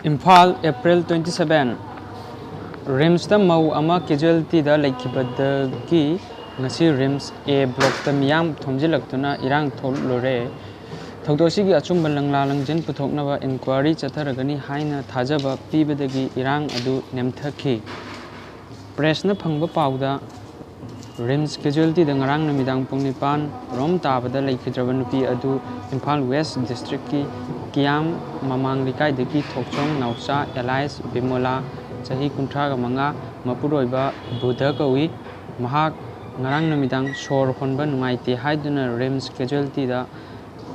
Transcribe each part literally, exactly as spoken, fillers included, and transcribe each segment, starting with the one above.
Imphal, April twenty seven꯫ ꯔꯤꯝꯁꯇ ꯃꯧ ꯑꯃ casualtyꯗ ꯂꯩꯈꯤꯕꯗꯒꯤ ꯉꯁꯤ ꯔꯤꯝꯁ A blockꯇ ꯃꯤꯌꯥꯝ ꯊꯣꯝꯖꯤꯜꯂꯛꯇꯨꯅ ꯏꯔꯥꯡ ꯊꯣꯛꯂꯨꯔꯦ꯫ ꯊꯧꯗꯣꯛ ꯑꯁꯤꯒꯤ ꯑꯆꯨꯝꯕ ꯂꯪꯂꯥ ꯂꯪꯖꯤꯟ ꯄꯨꯊꯣꯛꯅꯕ inquiry ꯆꯠꯊꯔꯒꯅꯤ ꯍꯥꯏꯅ ꯊꯥꯖꯕ ꯄꯤꯕꯗꯒꯤ ꯏꯔꯥꯡ ꯑꯗꯨ ꯅꯦꯝꯊꯈꯤ꯫ Pressꯅ ꯐꯪꯕ ꯄꯥꯎꯗ, ꯔꯤꯝꯁ casualtyꯗ ꯉꯔꯥꯡ ꯅꯨꯃꯤꯗꯥꯡ ꯄꯨꯡ ꯅꯤꯄꯥꯟ ꯔꯣꯝ ꯇꯥꯕꯗ ꯂꯩꯈꯤꯗ꯭ꯔꯕ ꯅꯨꯄꯤ ꯑꯗꯨ ꯏꯝꯐꯥꯜ West Districtꯀꯤ ꯀꯤꯌꯥꯝ ꯃꯃꯥꯡ ꯂꯩꯀꯥꯏꯗꯒꯤ ꯊꯣꯛꯆꯣꯝ ꯅꯥꯎꯆꯥ alias ꯕꯤꯃꯣꯂꯥ, ꯆꯍꯤ ꯀꯨꯟꯊ꯭ꯔꯥꯒ ꯃꯉꯥ, ꯃꯄꯨꯔꯣꯏꯕ ꯕꯨꯙ ꯀꯧꯏ꯫ ꯃꯍꯥꯛ ꯉꯔꯥꯡ ꯅꯨꯃꯤꯗꯥꯡ ꯁꯣꯔ ꯍꯣꯟꯕ ꯅꯨꯡꯉꯥꯏꯇꯦ ꯍꯥꯏꯗꯨꯅ ꯔꯤꯝꯁ casualtyꯗ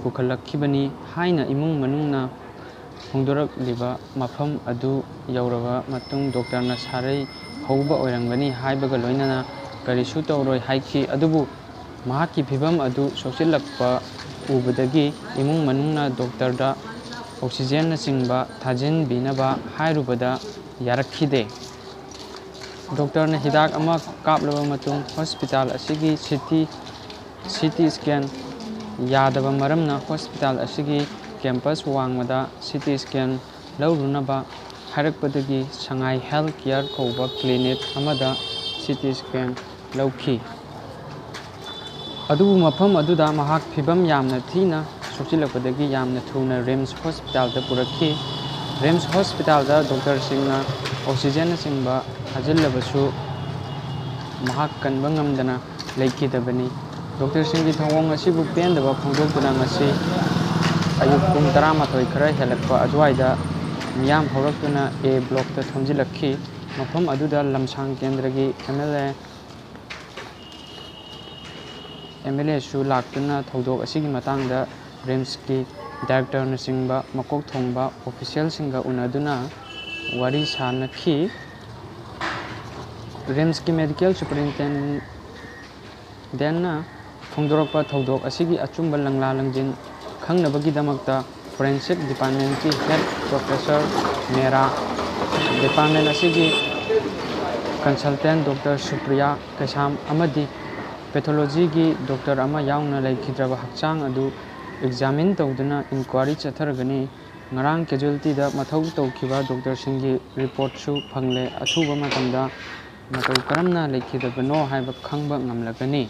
ꯄꯨꯈꯠꯂꯛꯈꯤꯕꯅꯤ ꯍꯥꯏꯅ ꯏꯃꯨꯡ ꯃꯅꯨꯡꯅ ꯐꯣꯡꯗꯣꯔꯛꯂꯤꯕ ꯃꯐꯝ ꯑꯗꯨ ꯌꯧꯔꯕ ꯃꯇꯨꯡ doctorꯅ ꯁꯥꯔꯩ ꯍꯧꯕ ꯑꯣꯏꯔꯝꯒꯅꯤ ꯍꯥꯏꯕꯒ ꯂꯣꯏꯅꯅ ꯀꯔꯤꯁꯨ ꯇꯧꯔꯣꯏ ꯍꯥꯏꯈꯤ꯫ ꯑꯗꯨꯕꯨ ꯃꯍꯥꯛꯀꯤ ꯐꯤꯕꯝ ꯑꯗꯨ ꯁꯣꯛꯆꯤꯜꯂꯛꯄ ꯎꯕꯗꯒꯤ ꯏꯃꯨꯡ ꯃꯅꯨꯡꯅ doctorꯗ oxygenꯅꯆꯤꯡꯕ ꯊꯥꯖꯤꯟꯕꯤꯅꯕ ꯍꯥꯏꯔꯨꯕꯗ ꯌꯥꯔꯛꯈꯤꯗꯦ꯫ Doctorꯅ ꯍꯤꯗꯥꯛ ꯑꯃ ꯀꯥꯞꯂꯕ ꯃꯇꯨꯡ hospital ꯑꯁꯤꯒꯤ CT, CT scan ꯌꯥꯗꯕ ꯃꯔꯝꯅ hospital ꯑꯁꯤꯒꯤ campus ꯋꯥꯡꯃꯗ CT scan ꯂꯧꯔꯨꯅꯕ ꯍꯥꯏꯔꯛꯄꯗꯒꯤ ꯁꯉꯥꯏ Health Care ꯀꯧꯕ clinic ꯑꯃꯗ CT scan ꯂꯧꯈꯤ꯫ ꯑꯗꯨꯕꯨ ꯃꯐꯝ ꯑꯗꯨꯗ ꯃꯍꯥꯛ ꯐꯤꯕꯝ ꯌꯥꯝꯅ ꯊꯤꯅ ꯁꯣꯛꯆꯤꯜꯂꯛꯄꯗꯒꯤ ꯌꯥꯝꯅ ꯊꯨꯅ ꯔꯤꯝꯁ ꯍꯣꯁꯄꯤꯇꯥꯜꯗ ꯄꯨꯔꯛꯈꯤ꯫ ꯔꯤꯝꯁ ꯍꯣꯁꯄꯤꯇꯥꯜꯗ doctorꯁꯤꯡꯅ oxygenꯅꯆꯤꯡꯕ ꯊꯥꯖꯤꯜꯂꯕꯁꯨ ꯃꯍꯥꯛ ꯀꯟꯕ ꯉꯝꯗꯅ ꯂꯩꯈꯤꯗꯕꯅꯤ꯫ Doctorꯁꯤꯡꯒꯤ ꯊꯧꯑꯣꯡ ꯑꯁꯤꯕꯨ ꯄꯦꯟꯗꯕ ꯐꯣꯡꯗꯣꯛꯇꯨꯅ ꯉꯁꯤ ꯑꯌꯨꯛ ꯄꯨꯡ ꯇꯔꯥꯃꯥꯊꯣꯏ ꯈꯔ ꯍꯦꯜꯂꯛꯄ ꯑꯗꯨꯋꯥꯏꯗ ꯃꯤꯌꯥꯝ ꯍꯧꯔꯛꯇꯨꯅ A blockꯇ ꯊꯣꯝꯖꯤꯜꯂꯛꯈꯤ꯫ ꯃꯐꯝ ꯑꯗꯨꯗ ꯂꯝꯁꯥꯡ ꯀꯦꯟꯗ꯭ꯔꯒꯤ MLA, MLAꯁꯨ ꯂꯥꯛꯇꯨꯅ ꯊꯧꯗꯣꯛ ꯑꯁꯤꯒꯤ ꯃꯇꯥꯡꯗ ꯔꯤꯝꯁꯀꯤ directorꯅꯆꯤꯡꯕ ꯃꯀꯣꯛ ꯊꯣꯡꯕ officialꯁꯤꯡꯒ ꯎꯅꯗꯨꯅ ꯋꯥꯔꯤ ꯁꯥꯅꯈꯤ꯫ ꯔꯤꯝꯁꯀꯤ medical superintendentꯅ ꯐꯣꯡꯗꯣꯔꯛꯄ ꯊꯧꯗꯣꯛ ꯑꯁꯤꯒꯤ ꯑꯆꯨꯝꯕ ꯂꯪꯂꯥ ꯂꯪꯖꯤꯟ ꯈꯪꯅꯕꯒꯤꯗꯃꯛꯇ forensic departmentꯀꯤ head professor ꯃꯦꯔꯥ, department ꯑꯁꯤꯒꯤ consultant doctor ꯁꯨꯄ꯭ꯔꯤꯌꯥ ꯀꯩꯁꯥꯝ ꯑꯃꯗꯤ pathologyꯒꯤ doctor ꯑꯃ ꯌꯥꯎꯅ ꯂꯩꯈꯤꯗ꯭ꯔꯕ ꯍꯛꯆꯥꯡ ꯑꯗꯨ examine ꯇꯧꯗꯨꯅ inquiry ꯆꯠꯊꯔꯒꯅꯤ꯫ ꯉꯔꯥꯡ casualtyꯗ ꯃꯊꯧ ꯇꯧꯈꯤꯕ doctorꯁꯤꯡꯒꯤ reportꯁꯨ ꯐꯪꯂꯦ꯫ ꯑꯊꯨꯕ ꯃꯇꯝꯗ ꯃꯇꯧ ꯀꯔꯝꯅ ꯂꯩꯈꯤꯗꯕꯅꯣ ꯍꯥꯏꯕ ꯈꯪꯕ ꯉꯝꯂꯒꯅꯤ꯫